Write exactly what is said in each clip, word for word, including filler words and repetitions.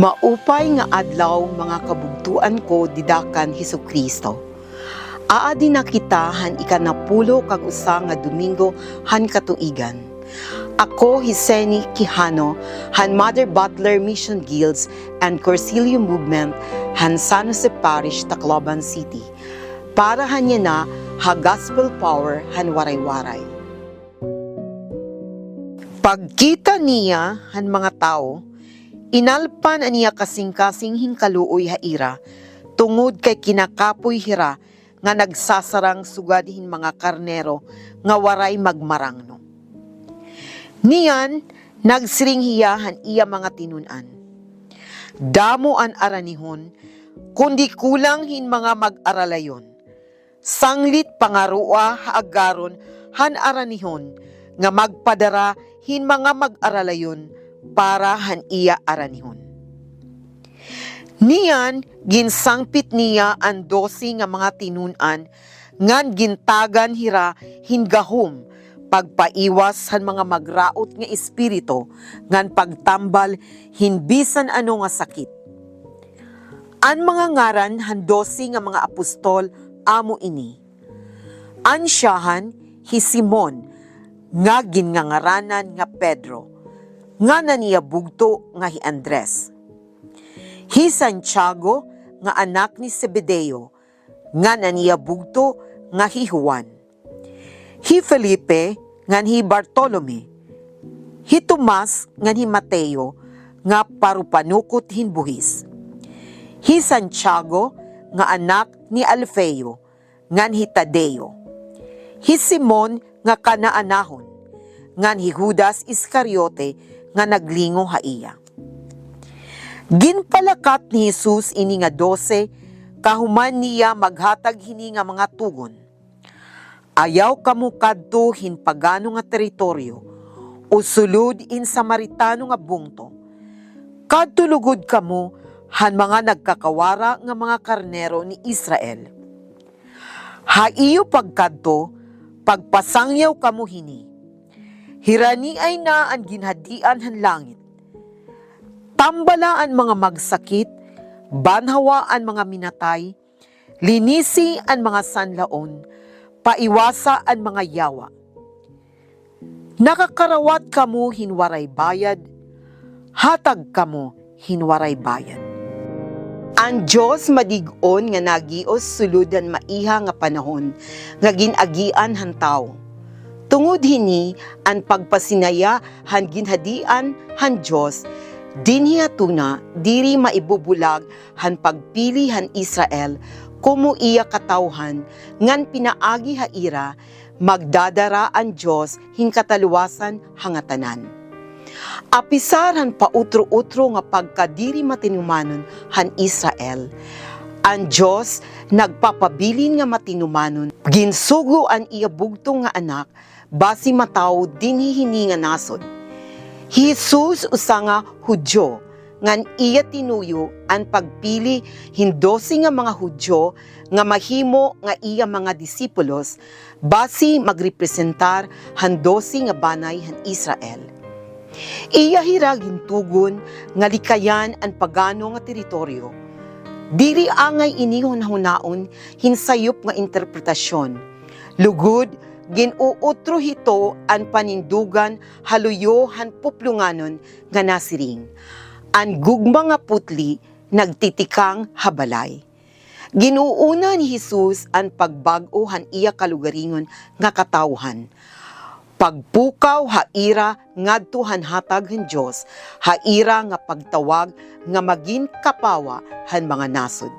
Maupay nga adlaw, mga kabugtoan ko dida kan Hesukristo. Aadi na kita han ikanapulo kag usa nga Domingo han katuigan. Ako hi Seni Quijano han Mother Butler Mission Guilds and Cursillo Movement han San Jose Parish, Tacloban City. Para han yana ha Gospel Power han Waray-Waray. Pagkita niya han mga tawo, inalpan an iya kasingkasing hin kaluoy ha ira, tungod kay kinakapoy hira nga nagsasarang sugad hin mga karnero nga waray magmarangno. Niyan, nagsiring hiya han iya mga tinun-an, "Damo an aranihon, kundi kulang hin mga mag-aralayon. Sanglit pangaroa ha agaron han aranihon nga magpadara hin mga mag-aralayon para han iya aranihon." Niyan, ginsangpit niya an dose nga mga tinun-an ngan gintagan hira hin gahom pagpaiwas han mga magraot nga espiritu ngan pagtambal hin bisan ano nga sakit. An mga ngaran han dose nga mga apostol amo ini: An syahan, hi Simon, nga ginngangaranan nga Pedro, ngan an iya bugto nga hi Andres. Hi Santiago, nga anak ni Zebedeo, ngan an iya bugto nga hi Juan. Hi Felipe, ngan hi Bartolome. Hi Tomas, ngan hi Mateo, nga parupanukot hin buhis. Hi Santiago, nga anak ni Alfeo, ngan hi Tadeo. Hi Simon nga Kanaanahon, ngan hi Judas Iscariote nga naglingo ha iya. Ginpalakat ni Jesus ini nga dose kahuman niya maghatag hini nga mga tugon: "Ayaw kamo kadto hin pagano nga teritoryo, o sulod hin Samaritano nga bungto. Kadto lugod kamo han mga nagkakawara nga mga karnero ni Israel. Ha iyo pagkadto, pagpasangyaw kamo hini. Hiraniay na an ginhadian han langit. Tambala an mga magsakit, banhawa an mga minatay, linisi an mga sanlaon, paiwasa an mga yawa. Nakakarawat kamo hin waray bayad, hatag kamo hin waray bayad." An Dios madig-on nga nagios sulod han maiha nga panahon nga gin-agian han tawo. Tungod hini, an pagpasinaya han ginhadian han Dios dinhi ha tuna diri maibubulag han pagpili han Israel komo iya katawhan ngan pinaagi ha ira magdadara an Dios hin kataluwasan ha ngatanan. Apisar han pautro-utro nga pagkadiri matinumanon han Israel, an Dios nagpapabilin nga matinumanon, ginsugo an iya bugto nga Anak basi matawo dinhi hini nga nasod. Hi Jesus usa nga Judio, ngan iya tinuyo an pagpili hin dose nga mga Judio nga mahimo nga iya mga disipulos, basi magrepresentar han dose nga banay han Israel. Iya hira gintugon nga likayan an pagano nga teritoryo. Diri angay ini hunahunaon hin sayop nga interpretasyon. Lugod, gin-uutro hito an panindugan ha luyo han puplonganon nga nasiring, "An gugma nga putli nagtitikang ha balay." Gin-uuna ni Jesus an pagbag-o han iya kalugaringon nga katawhan. Pagpukaw ha ira ngadto han hatag han Dios, ha ira nga pagtawag nga magin kapawa han mga nasod.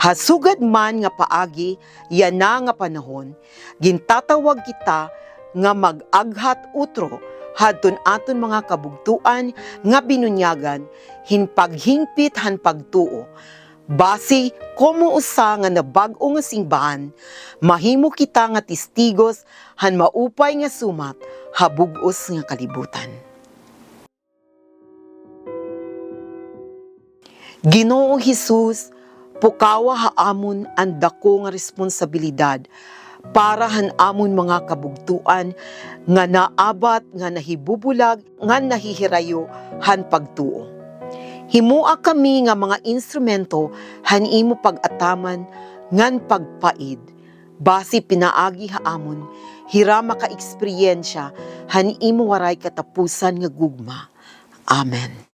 Ha sugad man nga paagi yana nga panahon, gintatawag kita nga mag-aghat utro hadton aton mga kabugtoan nga binunyagan hin paghingpit han pagtuo. Basi, komo usa nga nabag-o nga simbahan, mahimo kita nga testigos han maupay nga sumat ha bug-os nga kalibutan. Ginoo Jesus, pukawa ha amon an dako nga responsabilidad para han amon mga kabugtoan nga naabat nga nahibubulag ngan nahihirayo han pagtuo. Himoa kami nga mga instrumento han imo pag-ataman ngan pagpaid, basi pinaagi ha amon hira makaeksperyensya han imo waray katapusan nga gugma. Amen.